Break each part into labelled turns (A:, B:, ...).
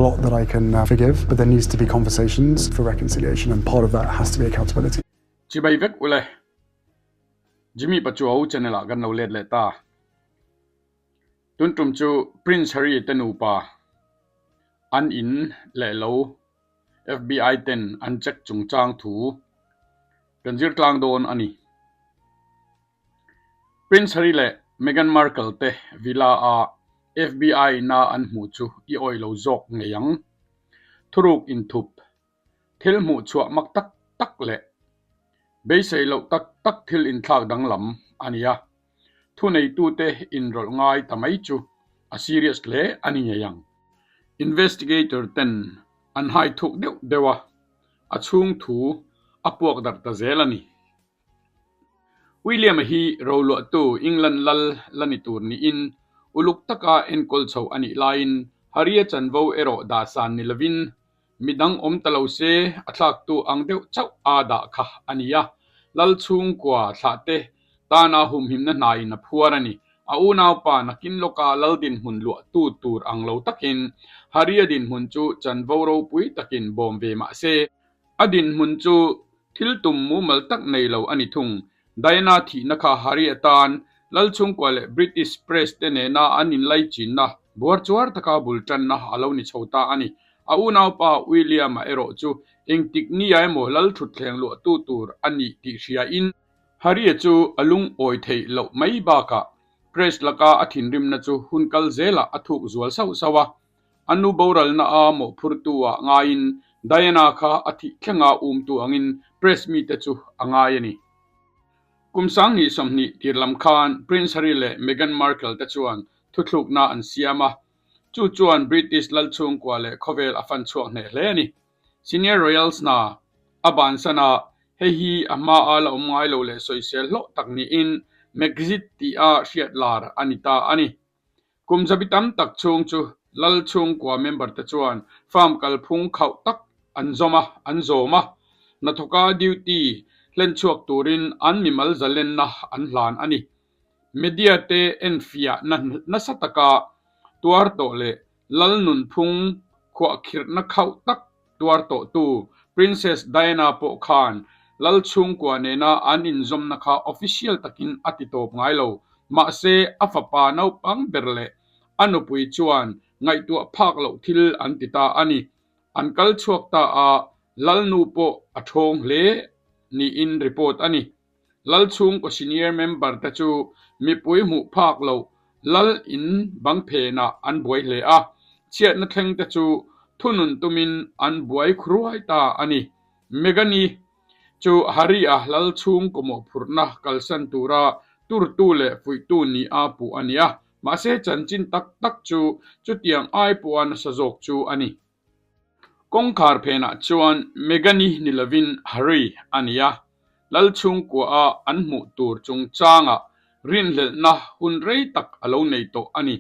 A: lot that I can uh, forgive, but there needs to be conversations for reconciliation, and part of that has to be accountability.
B: Chibai vek ule. Jimmy Pachuau channel ah kan lo let leh ta. Tun tum chu Prince Harry te nupa an in leh lo FBI ten an check chungchang thu kan zir tlang dawn a ni. Prince Harry leh Meghan Markle te villa a FBI ina an hmuh chu i awih lo zawk ngei ang. Thuruk inthup, thil hmuh chhuah mak tak tak leh beisei loh tak tak thil inthlak danglam a ni a. Thuneitute inrawlh ngai ta mai chu a serious hle a ni ngei ang. Investigator ten an hai thuk deuh deuh a, a chhung thu a puak darh ta zel a ni. William-a hi roluahtu England lal la ni tur niin uluk taka enkawl chho a nih laiin Harry-a chanvo erawh dahsan ni lovin Midang awm ta lo se a thlaktu ang deuh chauh a dah kha a ni a, Lal chhungkua thlahte tana humhimna hnaiin a phuar a ni. A unaupa nakin lawka Lal dinhmun luahtu tur ang lo takin Harry-a dinhmun chu chanvo ropui takin bawm ve mah se, a dinhmun chu thil tum mumal tak nei lo a ni thung. Diana thihna kha Harry-a tan Lal chhungkua leh British press te nena an inlaichinna buar chuar taka bul tanna a lo ni chho ta a ni. A unaupa William-a erawh chu engtik nia emaw lal thutthleng luahtu tur a nih tih hriain, Harry-a chu a lungawi theih loh mai bakah press laka a thinrimna chu hun kal zelah a thuk zual sauh sauh a. A nu boralna a mawhphurtu-ah ngaiin Diana kha a thih thlenga umtu angin press mite chu a ngai a ni. Kum 2020 tir lam khan Prince Harry leh Meghan Markle te chuan thuthlukna an siam a, chu chuan British lal chhungkua leh khawvel a fan chhuak hneh hle a ni. Senior Royals hna a bansan a, hei hi a hma a la awm ngai lo leh sawisel hlawh tak niin Megxit tih a hriat lar a ni ta a ni. Kum zabi tam tak chhung chu lal chhungkua member te chuan farm kalphung khauh tak an zawm a, an zawm a, hnathawka duty hlen chhuak turin an mimal zalenna an hlan a ni. Media te enfiahna nasa taka tuar tawh leh lal nunphung khuahkhirhna khauh tak tuar tawhtu Princess Diana pawh khan lal chhungkua nena an inzawmna kha official takin a ti tawp ngai lo. Mahse, a fapa naupang ber leh a nupui chuan ngaihtuah phak loh thil an ti ta a ni. An kal chhuak ta a, lalnu pawh a thawng hle niin report a ni. Lal chhungkaw senior member te chu mipui hmuh phak loh lal in bang phenah an buai hle a, chhiatna thleng te chu thunun tumin an buai khruai ta a ni. Meghan-i chu Harry-a lal chhungkaw mawhphurhna kalsan tura turtu leh fuihtu nia puh a ni a, mahse chanchin tak tak chu chutiang ai pawha nasa zawk chu a ni. Kawngkhar phenah chuan Meghan-i ni lovin Harry a ni a, Lal chhungkua-a an hmuh tur chungchangah rinhlelhna hun rei tak a lo nei tawh a ni.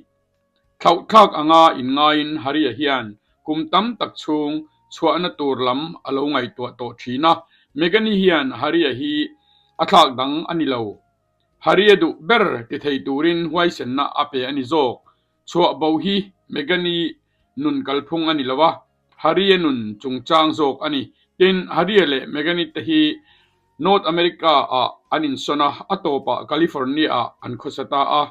B: Thlauhthlak anga inngaiin Harry-a hian kum tam tak chhung chhuahna tur lam a lo ngaihtuah tawh thin a, Meghan-i hian Harry-a hi a thlak dang a ni lo. Harry-a duh ber ti thei turin huaisenna a pe a ni zawk. Chhuah bo hi Meghan-i nun kalphung a ni lo a, Harry-a nun chungchang zawk a ni. Tin, Harry-a leh Meghan-i te hi North America-ah an insawn a, a tawpah California-ah an khawsa ta a.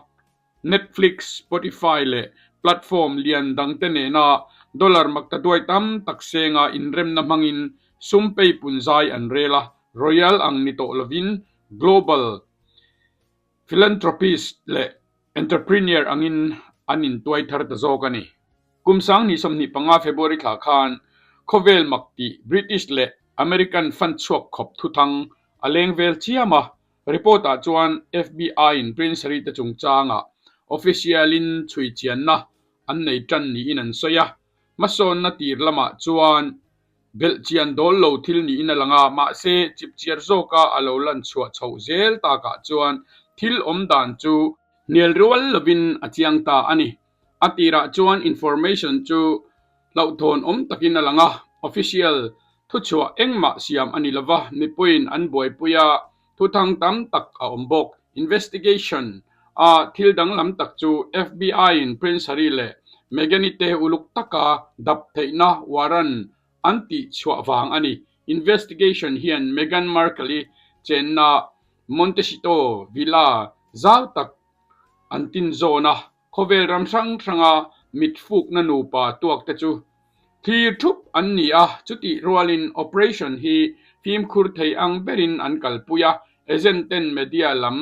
B: Netflix, Spotify leh platform lian dangte nena dollar maktaduai tam tak senga inremna hmangin sum peipun zai an rel a, Royal ang ni tawh lovin global philanthropist leh Entrepreneur angin an intuai thar ta zawk a ni. Kum 2025 February thla khan khawvel mak tih British leh American fan chhuak khawp thuthang a leng vel chiam a, report ah chuan FBI in Prince Harry te chungchangah official in chhui chianna an nei tan niin an sawi a, hmasawnna tir lamah chuan belhchian dawl lo thil niin a lang a, mahse chipchiar zawka a lo lan chhuah chhoh zel takah chuan thil awm dan chu hnial rual lovin a chiang ta a ni. A tirah chuan information chu hlauhthawn awm takin a lang a, official thuchhuah engmah siam a ni lova, mipuiin an buaipui a, thuthang tam tak a awm bawk. Investigation a thil danglam tak chu FBI-in Prince Harry leh Meghan-i te uluk taka dap theihna warrant an tih chhuah vang a ni. Investigation hian Meghan Markle-i chenna Montecito Villa zau tak an tin zawn a, khawvel ram hrang hranga mit fukna nupa tuak te chu thlir thup an ni a, chutih rualin operation hi fimkhur thei ang berin an kalpui a, agent ten media lam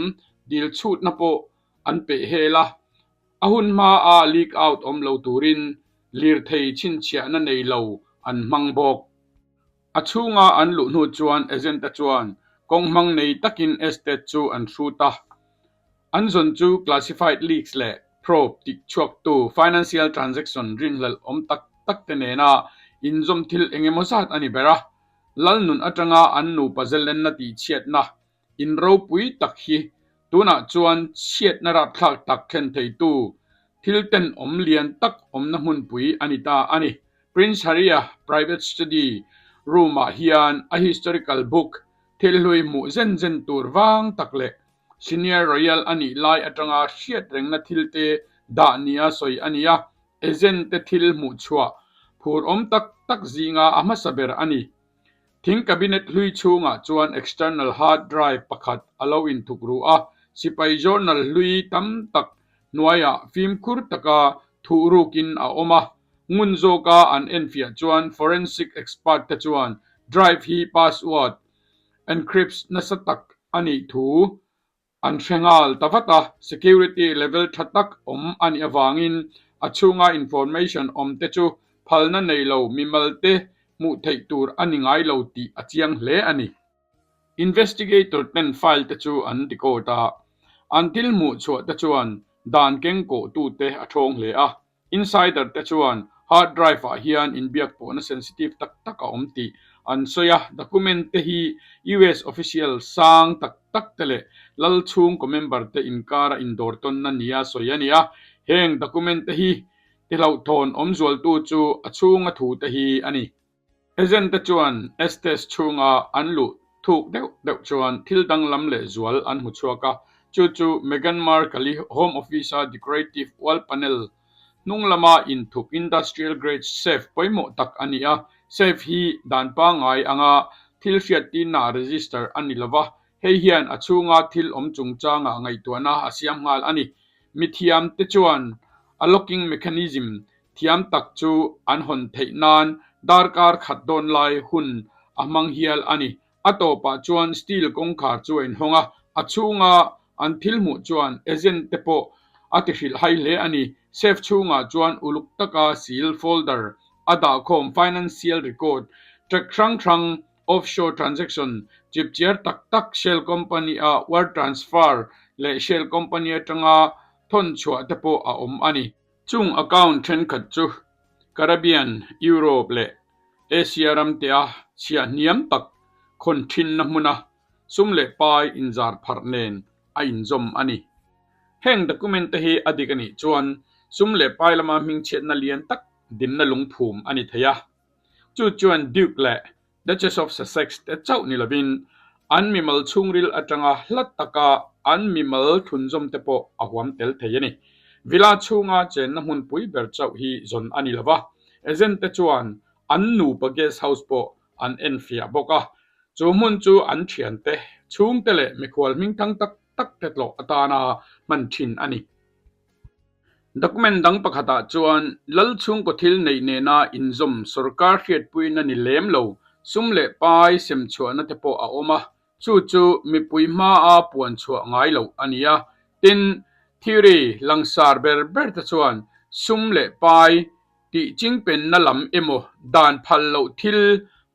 B: dil chhutna pawh an peh hel a, a hun hma a leak out awm lo turin lirthei chhinchhiahna nei lo an hmang bawk. A chhunga an luh hnu chuan agent-a chuan kawng hmang nei takin estate chu an hrut a. An zawn chu classified leaks leh probe tih chhuaktu financial transaction rinhlelh awm tak tak te nena inzawm thil eng emaw zat a ni ber a. Lalnun atanga an nupa zelenna tihchhiatna In ropui tak hi tunah chuan chhiatna rapthlak tak thlen theitu thil tenawm lian tak awmna hmunpui a ni ta a ni. Prince Harry-a private study room-ah hian a historical book thil hlui hmuh zen zen tur vang tak leh senior royal a nih lai atanga hriat rengna thil te dah nia sawi a ni a, agent te thil hmuh chhuah phur awm tak tak zinga a hmasa ber a ni. Thing cabinet hlui chhungah chuan external hard drive pakhat a lo inthuk ru a, sipai journal hlui tam tak hnuaiah fimkhur taka thuh rukin a awm a. Ngun zawka an enfiah chuan forensic expert te chuan drive hi password encrypt nasa tak a nih thu An hre nghal ta vat a, security level tha tak awm a nih avangin a chhunga information awm te chu phalna nei lo mimal te hmuh theih tur a ni ngai lo tih a chiang hle a ni. Investigator ten file te chu an decode a, an thil hmuh chhuah te chuan dan keng kawh tu te a thawng hle a. Insider te chuan hard drive ah hian inbiak pawhna sensitive tak tak a awm tih an sawi a, document te hi US official sang tak tak te leh lal chhungkaw member te inkara indawr tawnna nia sawi a ni a, heng document te hi tihlauhthawn awm zualtu chu a chhunga thu te hi a ni. Agent te chuan Estes chhunga an luh thuk deuh deuh chuan thil danglam leh zual an hmu chhuak a, chu chu Meghan Markle-i Home Office-a decorative wall panel hnung lama inthup industrial grade safe pawimawh tak a ni a, safe hi dan pangngai anga thil hriattirna register a ni lova, hei hian a chhunga thil awm chungchanga ngaihtuahna a siam nghal a ni. Mithiamte chuan a locking mechanism Thiam tak chu an hawn theih nan darkar khat dawn lai hun a hmang hial a ni. A tawpah chuan steel kawngkhar chu a inhawng a, a chhunga an thil hmuh chuan agent te pawh a ti hrilh hai hle a ni. Safe chhungah chuan uluk taka seal folder a dahkhawm financial record track hrang hrang, offshore transaction chipchiar tak tak shell company a wire transfer leh shell company atanga thawn chhuah te pawh a awm a ni. Chung account thenkhat chu Caribbean, Europe leh Asia ramtea chhiah hniam tak khawn thinna hmuna sum leh pai inzar pharh nen a inzawm a ni. Heng document te hi a dik a nih chuan sum leh pai lama hmingchhiatna lian tak dinna lungphum a ni thei a. Chu chuan Duke leh Duchess of Sussex te chauh ni lovin an mimal chhungril atanga hla taka an mimal thlunzawm te pawh a huam tel thei a ni. Villa chhunga chenna hmunpui ber chauh hi zawn a ni lova, agent te chuan an nupa guest house pawh an enfiah bawk a, chu hmun chu an thiante, chhungte leh mikhual hmingthang tak tak te tlawh atana hman thin a ni. Document dang pakhatah chuan lal chhungkaw thil neih nena inzawm sorkar hriatpuina ni lem lo sum leh pai sem chhuahna te pawh a awm a, chu chu mipui hmaa puan chhuah ngai loh a ni a. Tin, theory langsar ber ber te chuan sum leh pai tih chingpenna lam emaw dan phal loh thil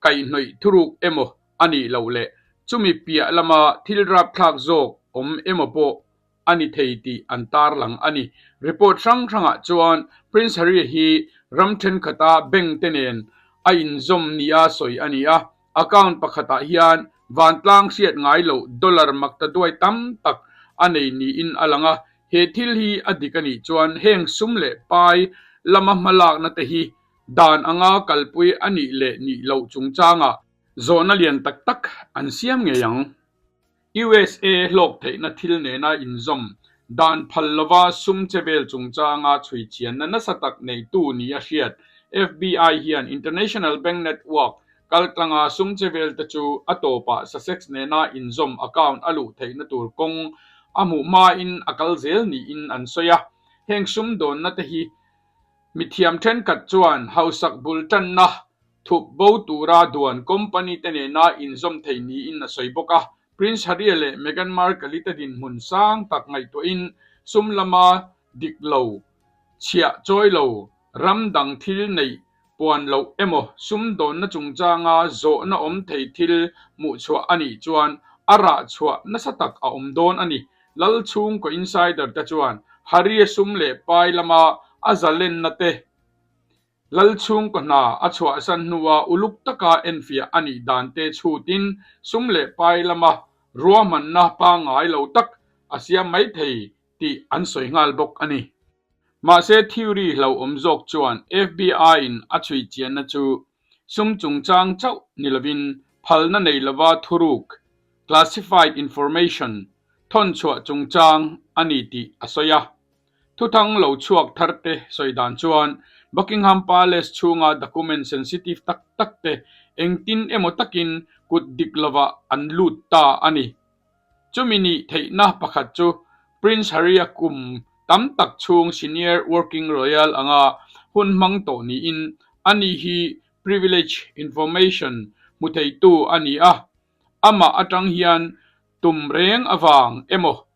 B: kaihhnawih thuruk emaw a nih loh leh chumi piah lama thil rapthlak zawk awm emaw pawh a ni thei tih an tarlang a ni. Report hrang hrangah chuan Prince Harry hi ram thenkhatah bank te nen a inzawm nia sawi a ni a, account pakhatah hian vantlang hriat ngai loh dollar makta duai tam tak a nei niin a lang a, he thil hi a dik a nih chuan heng sum leh pai lama hmalakna te hi dan anga kalpui a nih leh nih loh chungchangah zawhna lian tak tak an siam ngei ang. USA hlawk theihna thil nena inzawm Dan phal lova sum che vel chungchanga chhui chianna nasa tak neitu nia hriat FBI hian International Bank Network kaltlanga sum che vel te chu a tawpah Sussex nena inzawm account a luh theihna tur kawng a hmuh hmain a kal zel niin an sawi a. Heng sum dawnna te hi mithiam thenkhat chuan hausak bul tanna thup bo tura duan company te nena inzawm thei niin a sawi bawk a. Prince Harry leh Meghan Markle-i te dinhmun sang tak ngaihtuahin sum lama dik lo, chhiah chawi lo, ram dang thil neih puan loh emaw sumdawnna chungchanga zawhna awm thei thil hmuhchhuah a nih chuan a rah chhuah nasa tak a awm dawn a ni. Lal chhungkaw insider te chuan Harry-a sum leh pai lama a zalenna te Lal chhungkaw hna a chhuahsan hnua uluk taka enfiah a nih dan te chhutin sum leh pai lama ruahmanna pangngai lo tak a siam mai thei tih an sawi nghal bawk a ni. Mahse theory hlauhawm zawk chuan FBI-in a chhui chianna chu sum chungchang chauh ni lovin phalna nei lova thuruk, classified information, thawnchhuah chungchang a ni tih a sawi a. Thuthang lo chhuak thar te sawi dan chuan Buckingham Palace chhunga document sensitive tak tak te engtin emaw takin kut dik lovah an lut ta a ni. Chumi nih theihna pakhat chu Prince Harry-a kum tam tak chhung senior working royal anga hun hmang tawh niin ani hi privilege information hmu theitu a ni a. Amah atang hian tum reng avang emaw,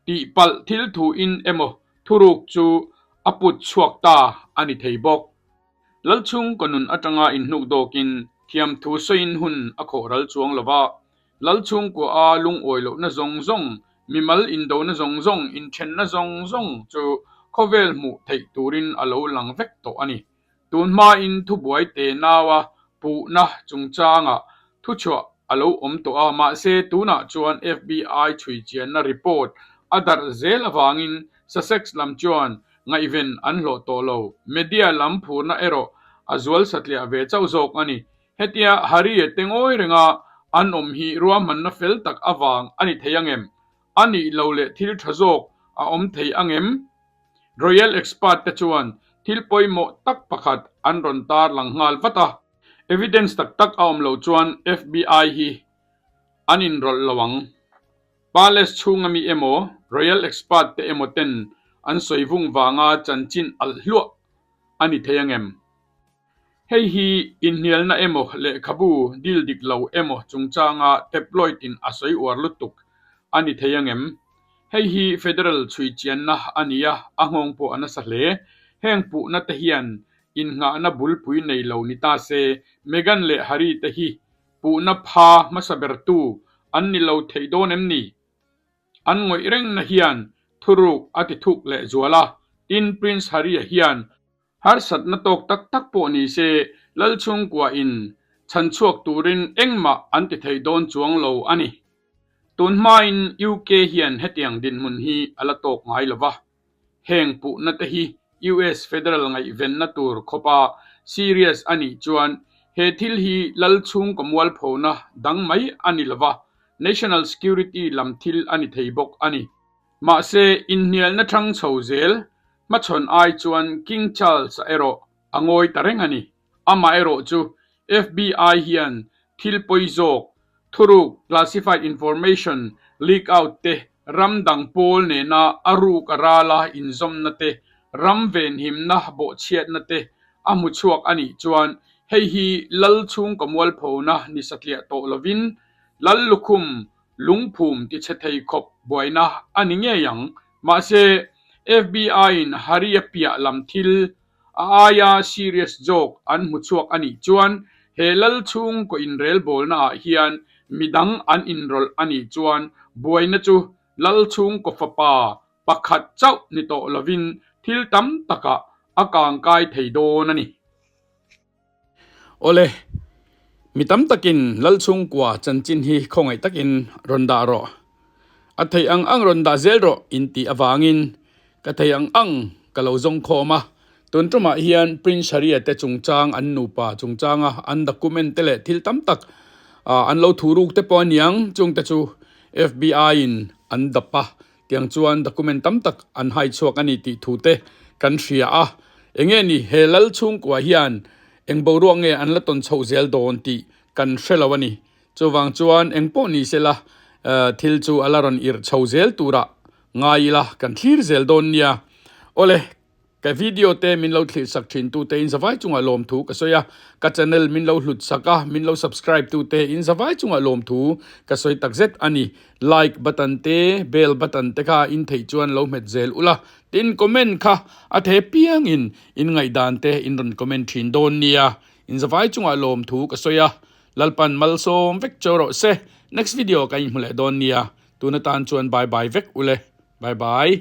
B: tihpalh thil thuin emaw thuruk chu a put chhuak ta a ni thei bawk. Lalchhungkaw nun atanga inhnuk dawkin thiamthu sawiin hun a khawh ral chuang lo va, Lalchhungkua a lungawi lohna zawng zawng, mimal indona zawng zawng, inthenna zawng zawng chu khawvel hmuh theih turin a lo lang vek tawh a ni. Tun hmain thubuai te naua puhna chungchangah thuchhuah a lo awm tawh a, mahse tunah chuan FBI chhuichianna report a darh zel avangin Sussex lam chuan ngaihven an hlawh tawh lo. Media lam phurna erawh a zual satliah ve chauh zawk a ni. Hetia Harry-a te ngawi renga an awm hi ruahmanna fel tak avang a ni thei angem? A nih lo leh thil tha zawk a awm thei angem? Royal expert te chuan thil pawimawh tak pakhat an rawn tar lang nghal vat a. Evidence tak tak a awm loh chuan FBI hi an inrawlh lo ang. Palace chhunga mi emaw, Royal expert te emaw ten an sawi vung vanga chanchin alh hluah a ni thei angem? Hei hi inhnialna emaw lehkhabu dil dik lo emaw chungchanga tabloid in a sawi uar lutuk a ni thei angem? Hei hi federal chhui chianna a ni a, a nghawng pawh a nasa hle. Heng puhna te hian innghahna bulpui nei lo ni ta se, Meghan leh Harry te hi puhna pha hmasa bertu an ni lo theih dawn em ni? An ngawih rengna hian thuruk a ti thuk lehzual a, tin Prince Harry-a hian Harsatna tawk tak tak pawh ni se, Lalchhungkua in chhan chhuak turin engmah an ti thei dawn chuang lo a ni. Tun hmain UK hian hetiang dinhmun hi a la tawk ngai lo va. Heng puhna te hi US federal ngaihvenna tur khawpa serious a nih chuan he thil hi Lalchhungkaw mualphona dang mai a ni lo va, national security lam thil a ni thei bawk a ni. Mahse, inhnialna thang chho zel hmachhawn ai chuan King Charles-a erawh a ngawi ta reng a ni. Amaherawh chu FBI hian thil pawi zawk, thuruk, classified information, leak out te, ram dang pawl nena a ruk a rala inzawmna te, ram venhimna bawhchhiatna te a hmu chhuak a nih chuan hei hi lal chhungkaw mualphona ni satliah tawh lovin lal lukhum Lungphum tichhe thei khawp buaina a ni ngei ang. Mahse, FBI-in Harry-a piah lam thil a aia serious zawk an hmu chhuak a nih chuan he lal chhungkaw inrelbawlna ah hian midang an inrawlh a nih chuan buaina chu lal chhungkaw fapa pakhat chauh ni tawh lovin thil tam takah a kangkai thei dawn a ni. Awle, mi tam takin Lalchhungkua chanchin hi khawngaih takin rawn dah rawh. A thei ang ang rawn dah zel rawh in tih avangin ka thei ang ang ka lo zawng khawm a. Tun tumah hian Prince Harry-a te chungchang an nupa chungchanga an document te leh thil tam tak an lo thu ruk te pawh a niang, chungte chu FBI-in an dap a. Tiang chuan document tam tak an hai chhuak a ni tih thu te kan hria a. Enge ni he lal chhungkua hian eng boruak nge an la tawn chhoh zel dawn tih kan hre lo a ni. Chuvang chuan eng pawh ni sela thil chu a la rawn irh chho zel turah ngai ila kan thlir zel dawn nia. Awle. Ka video te min lo thlir sak thin tu te in zavai chungah lawmthu ka sawi a, ka channel min lo hlut sak a, min lo subscribe tu te in zavai chungah lawmthu ka sawi takzet a ni. Like button te, bell button te kha in theih chuan lo hmet zel ula, tin comment kha a the piangin in ngaihdan te in rawn comment thin dawn nia. In zavai chungah lawmthu ka sawi a, Lalpan malsawm vek cheu rawh se. Next video ka inhmu leh dawn nia, tun atan chuan bye bye vek ule. Bye bye.